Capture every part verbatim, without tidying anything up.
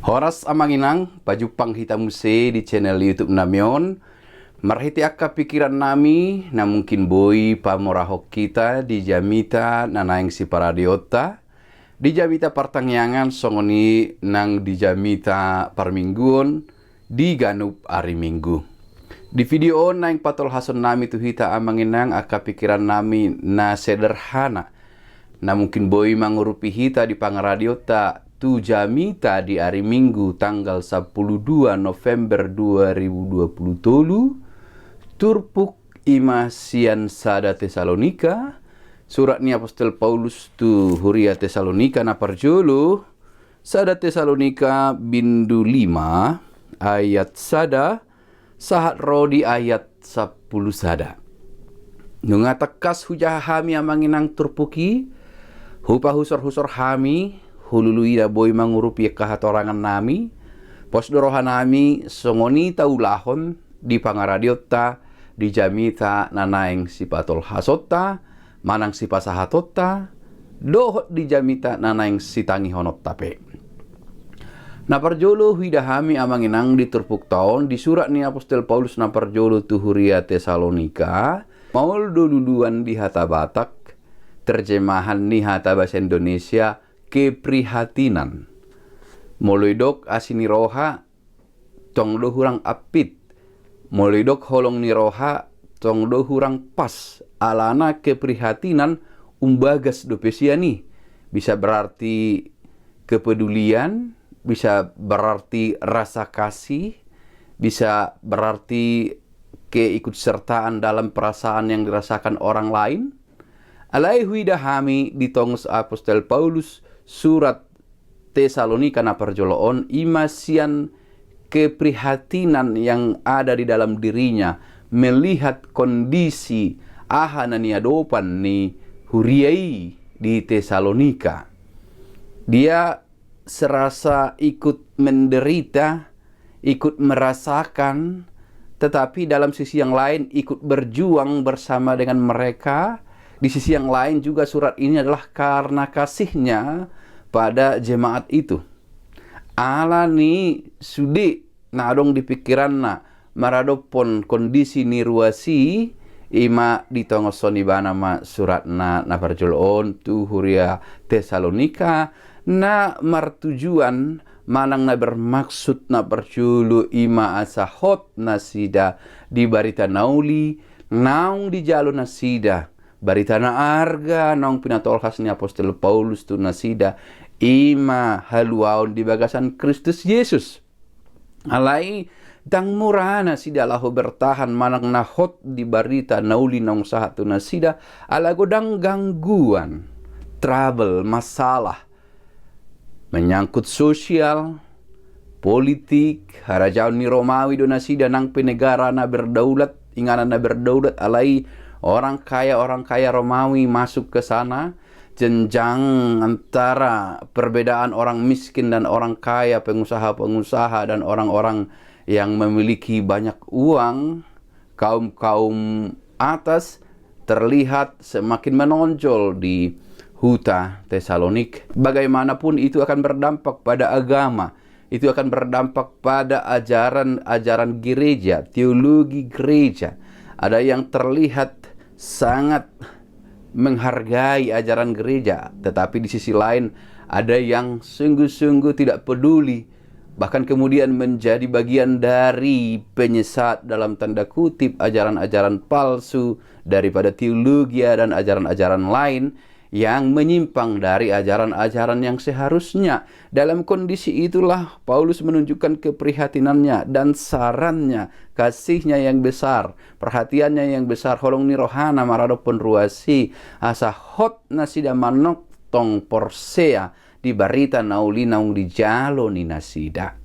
Horas amang inang, pajumpang hita muse di channel YouTube nami on. Marhite angka pikiran nami na mungkin boi pamorahon hita di jamita na naeng siparadeonta, di jamita partangiangan songon i nang di jamita parmingguon di ganup ari Minggu. Di video on naeng patolhason nami tu hita amang inang angka pikiran nami na sederhana na mungkin boi mangurupi hita di pangaradeonta tu jamita di ari Minggu tanggal sampulu dua November dua ribu dua pulu tolu. Turpuk i ma sian sada Tesalonika, surat ni apostel Paulus tu huria Tesalonika na parjolo, sada Tesalonika bindu lima ayat sada sahat ro di ayat sampulu sada. Nunga tangkas hujaha hami amang inang turpuk i, hupahusorhusor hami, hulului na boi mangurupi angka hatorangan nami, pos do roha nami songon i taulahon di pangaradeonta di jamita na naeng sipatolhasonta manang sipasahatonta, dohot di jamita na naeng sitangihononta pe. Na parjolo huida hami amang inang di turpukta on di surat ni apostel Paulus na parjolo tu huria Tesalonika, maol do luluan di hata Batak, terjemahan ni hata bahasa Indonesia keprihatinan. Molo didok asi ni roha, tong do hurang ampit. Molo didok holong ni roha, tong do hurang pas. Alana keprihatinan umbagas dope sian i. Bisa berarti kepedulian, bisa berarti rasa kasih, bisa berarti keikutsertaan dalam perasaan yang dirasakan orang lain. Alai huida hami di tongos apostel Paulus surat Tesalonika na parjolo on i ma sian keprihatinan yang ada di dalam dirinya melihat kondisi aha na niadopan ni huria i di Tesalonika. Dia serasa ikut menderita, ikut merasakan, tetapi dalam sisi yang lain ikut berjuang bersama dengan mereka. Di sisi yang lain juga surat ini adalah karena kasihnya pada jemaat itu. Alani sude na adong di pikiranna maradophon kondisi ni ruas i, i ma ditongoshon ibana ma suratna na parjolo on tu huria Tesalonika, na martujuan manang na bermaksud na parjolo i ma asa hot nasida di barita na uli naung dijalo nasida, barita na arga naung pinatolhas ni apostel Paulus tu nasida, i ma haluaon di bagasan Kristus Jesus. Alai ndang mura nasida laho bertahan manang na hot di barita na uli naung sahat tu nasida, ala godang gangguan, trouble, masalah, menyangkut sosial, politik, harajaon ni Romawi do nasida nang pe negara na berdaulat, inganan na berdaulat, alai orang kaya, orang kaya Romawi masuk ke sana, jenjang antara perbedaan orang miskin dan orang kaya, pengusaha-pengusaha dan orang-orang yang memiliki banyak uang, kaum-kaum atas terlihat semakin menonjol di huta Tesalonik. Bagaimanapun itu akan berdampak pada agama, itu akan berdampak pada ajaran-ajaran gereja, teologi gereja. Ada yang terlihat sangat menghargai ajaran gereja, tetapi di sisi lain ada yang sungguh-sungguh tidak peduli, bahkan kemudian menjadi bagian dari penyesat dalam tanda kutip ajaran-ajaran palsu daripada teologia dan ajaran-ajaran lain yang menyimpang dari ajaran-ajaran yang seharusnya. Dalam kondisi itulah Paulus menunjukkan keprihatinannya dan sarannya, kasihnya yang besar, perhatiannya yang besar, holong ni rohana maradophon ruas i, asa hot nasida manongtong porsea di barita na uli naung dijalo ni nasida.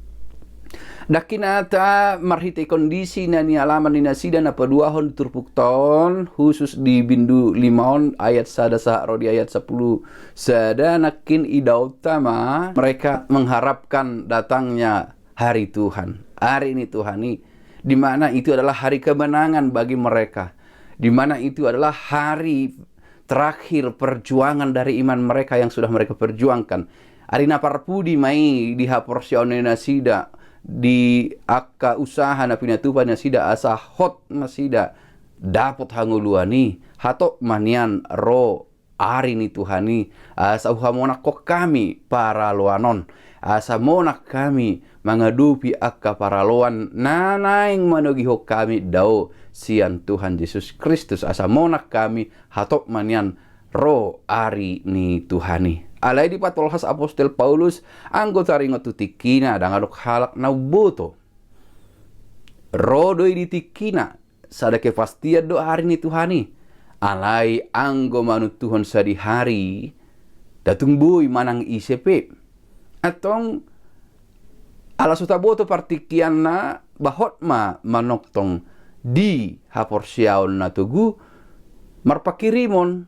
Dangkin ata marhite kondisi na nialaman ni nasida na paduahon di turpukta on, khusus di bindu lima on ayat sada sahat ro di ayat sampulu sada, nangkin idaonta ma mereka mengharapkan datangnya hari Tuhan, ari ni Tuhan i, di mana itu adalah hari kemenangan bagi mereka, di mana itu adalah hari terakhir perjuangan dari iman mereka yang sudah mereka perjuangkan. Ari na parpudi ma i di haporseaon ni nasida, di angka usaha na pinatupa ni nasida, asa hot nasida dapot hangoluan i, hatop ma nian ro ari ni Tuhan i, asa huhamonanghon hami paraloan on, asa monang hami mangadopi angka paraloan na naeng manogihon hami dao sian Tuhan Jesus Kristus, asa monang hami hatop ma nian ro ari ni Tuhan i. Alai dipatolhas apostel Paulus, anggo taringot tu tingkina, ndang adong halak na umboto. Ro do i di tingkina, sada kepastian do ari ni Tuhan i. Alai anggo manuntuhon sadihari, ndang tung boi manang ise pe. Antong, ala so taboto partingkianna, ba hot ma manongtong di haporseaon na togu, marpanghirimon,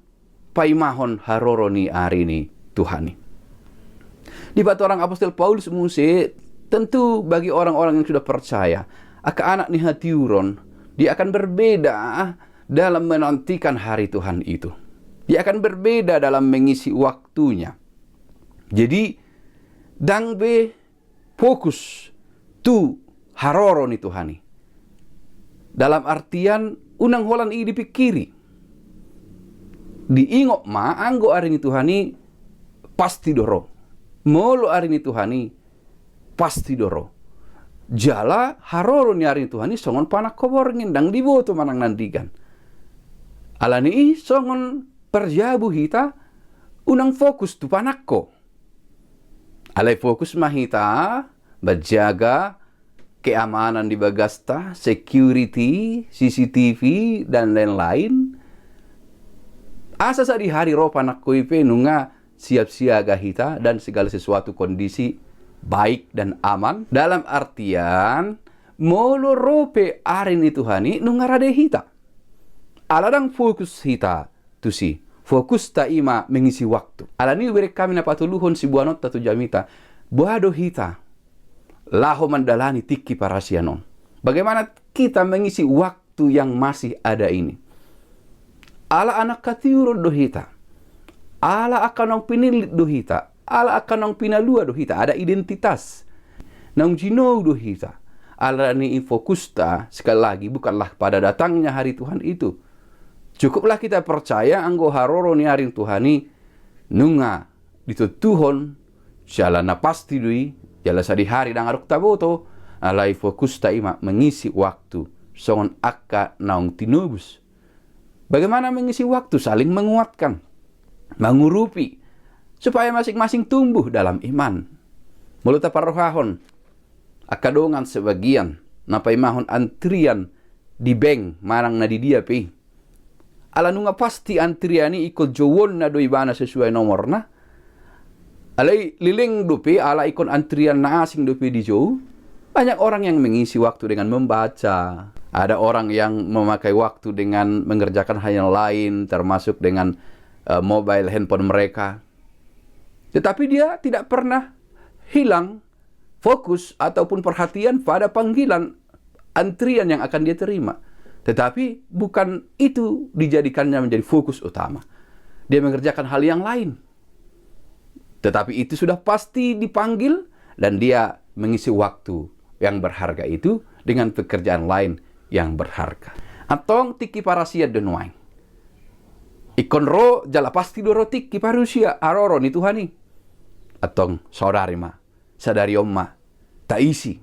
paimahon haroro ni ari ni Tuhan i. Dipatorang apostel Paulus muse, tentu bagi orang-orang yang sudah percaya, angka anak ni hatiuron, dia akan berbeda dalam menantikan hari Tuhan itu. Dia akan berbeda dalam mengisi waktunya. Jadi, ndang be fokus tu haroro ni Tuhan i. Dalam artian, unang holan i dipingkiri. Diingot ma, anggo ari ni Tuhan i pasti do ro. Molo ari ni Tuhan i pasti do ro. Jala haroro ni ari ni Tuhan i songon panangko borngin, ndang diboto manang na andigan. Alani i songon parjabu hita, unang fokus tu panangko. Alai fokus ma hita manjaga keamanan di bagasta, security, C C T V, dan lain-lain. Asa sadihari ro panangko i pe nunga siap siaga hita dan segala sesuatu kondisi baik dan aman. Dalam artian, molo ro pe ari ni Tuhan i, nunga rade hita. Ala ndang fokus hita tusi. Fokusta i ma mengisi waktu. Alani i, bereng hami na patoluhon siboanonta tu jamita, boha do hita laho mandalani tingki parasian on? Bagaimana kita mengisi waktu yang masih ada ini? Ala anak hatiuron do hita. Ala angka naung pinillit do hita. Ala angka naung pinalua do hita. Ada identitas. Naung jinou do hita. Alani i, fokusta, sekali lagi, bukanlah pada datangnya hari Tuhan itu. Cukuplah kita percaya anggo haroro ni ari ni Tuhan i nunga ditontuhon, jala na pasti do i, jala sadihari ndang adong taboto. Alai fokusta i ma mengisi waktu songon angka naung tinobus. Bagaimana mengisi waktu? Saling menguatkan, mangurupi, supaya masing-masing tumbuh dalam iman. Molo taparrohahon angka dongan sebagian na paimahon antrian di bank manang na di dia pe i, ala nunga pasti antrian i ingkon jouonna do ibana sesuai nomorna. Alai leleng dope, ala ingkon antrian na asing dope dijou. Banyak orang yang mengisi waktu dengan membaca. Ada orang yang memakai waktu dengan mengerjakan hal yang lain, termasuk dengan, eh, mobile handphone mereka. Tetapi dia tidak pernah hilang fokus ataupun perhatian pada panggilan antrian yang akan dia terima. Tetapi bukan itu dijadikannya menjadi fokus utama. Dia mengerjakan hal yang lain. Tetapi itu sudah pasti dipanggil dan dia mengisi waktu yang berharga itu dengan pekerjaan lain yang berharga. Antong tingki parasian do nuaeng. Ingkon ro jala pasti do ro tingki parusia haroro ni Tuhan i. Antong saudari ma, sadari on ma taisi,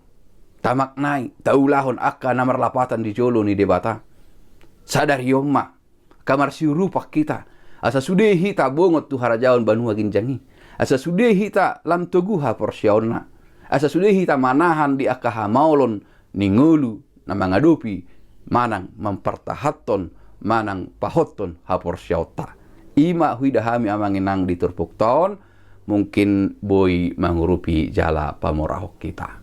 tamaknai, taulahon angka na marlapatan di jolo ni Debata. Sadari on ma angka marsiurupan hita, asa sude hita bongot tu harajaon banua ginjang i. Asa sude hita lam togu haporseaonna. Asa sude hita manahan di angka hamaolon ni ngolu na mangadopi manang mampartahanhon manang pahothon haporseaonta. I ma huida hami, amang inang, di turpukta on, mungkin boi mangurupi jala pamorahon hita.